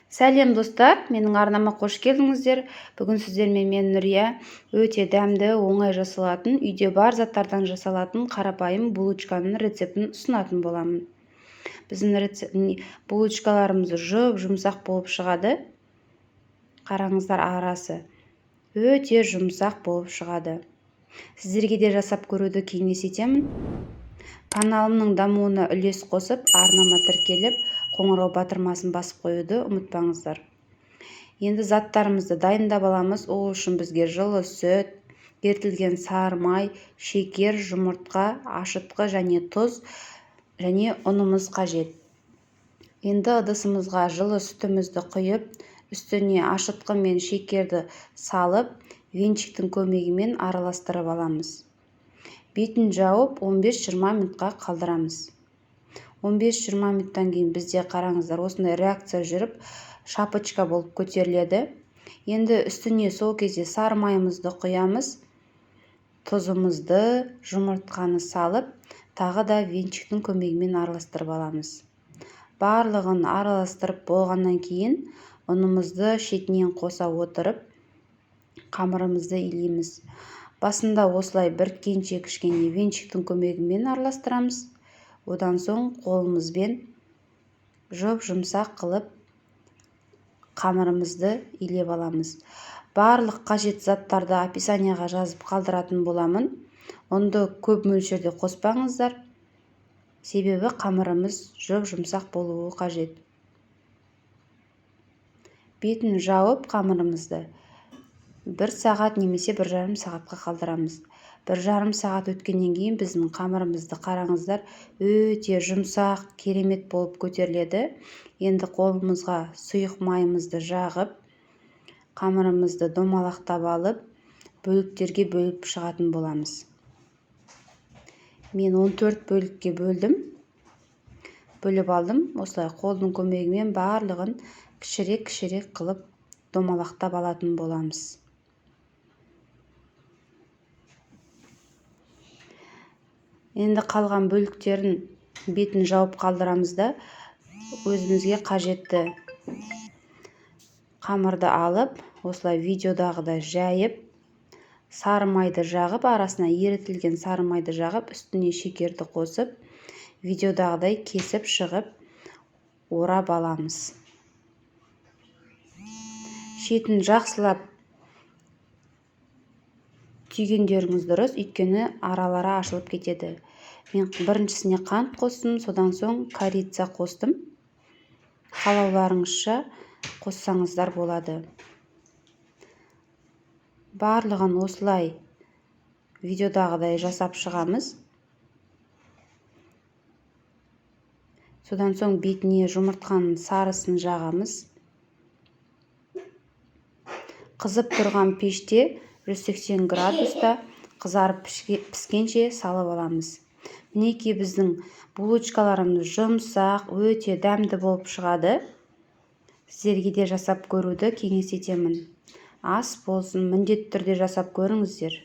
Сәлем, достар! Менің арнама қош келдіңіздер. Бүгін сіздермен мен, Нүрия, өте дәмді, оңай жасалатын, үйде бар заттардан жасалатын қарапайым булочканың рецептін ұсынатын боламын. Біздің булочкаларымыз жұп-жұмсақ болып шығады. Қараңыздар, арасы өте жұмсақ болып шығады. Сіздерге де жасап көруді кеңес етемін. Каналымның дамуына үлес қосып, арнама тіркеліп, қоңырау батырмасын басып қоюды ұмытпаңыздар. Енді заттарымызды дайындап аламыз. Ол үшін бізге жылы сүт, ерітілген сары май, шекер, жұмыртқа, ашытқы және тұз және ұнымыз қажет. Енді ыдысымызға жылы сүтімізді құйып, үстіне ашытқы мен шекерді салып, венчиктің көмегімен араластырып аламыз. Бетін жауып, 15-20 минутқа қалдырамыз. 15-20 минуттан кейін бізде, қараңыздар, осындай реакция жүріп, шапочка болып көтеріледі. Енді үстіне сол кезде сары майымызды құямыз, тұзымызды, жұмыртқаны салып, тағы да венчиктің көмегімен араластырып аламыз. Барлығын араластырып болғаннан кейін ұнымызды шетінен қоса отырып, қамырымызды илейміз. Басында осылай біріккенше кішкене венчиктің көмегімен араластырамыз. Одан соң қолымызбен жұп-жұмсақ қылып қамырымызды илеп аламыз. Барлық қажет заттарды описанияға жазып қалдыратын боламын. Ұнды көп мөлшерде қоспаңыздар, себебі қамырымыз жұп-жұмсақ болуы қажет. Бетін жауып, қамырымызды 1 сағат немесе 1,5 сағатқа қалдырамыз. 1,5 сағат өткеннен кейін біздің қамырымызды қараңыздар, өте жұмсақ, керемет болып көтеріледі. Енді қолымызға сұйық майымызды жағып, қамырымызды домалақтап алып, бөліктерге бөліп шығатын боламыз. Мен 14 бөлікке бөлдім, бөліп алдым. Осылай қолдың көмегімен барлығын кішірек кішірек қылып домалақтап алатын боламыз. Енді қалған бөліктерін бетін жауып қалдырамыз да, өзімізге қажетті қамырды алып, осылай видеодағыдай жайып, сары майды жағып, арасына ерітілген сары майды жағып, үстіне шекерді қосып, видеодағыдай кесіп шығып, орап аламыз. Шетін жақсылап түйгендеріңіз дұрыс, өйткені аралары ашылып кетеді. Мен біріншісіне қант қостым, содан соң корица қостым. Қалауларыңызша қоссаңыздар болады. Барлығын осылай видеодағыдай жасап шығамыз. Содан соң бетіне жұмыртқаның сарысын жағамыз. Қызып тұрған пеште 180 градуста қызарып піскенше салып аламыз. Мінекей, біздің булочкаларымыз жұмсақ, өте дәмді болып шығады. Сіздерге де жасап көруді кеңес етемін. Ас болсын, міндетті түрде жасап көріңіздер.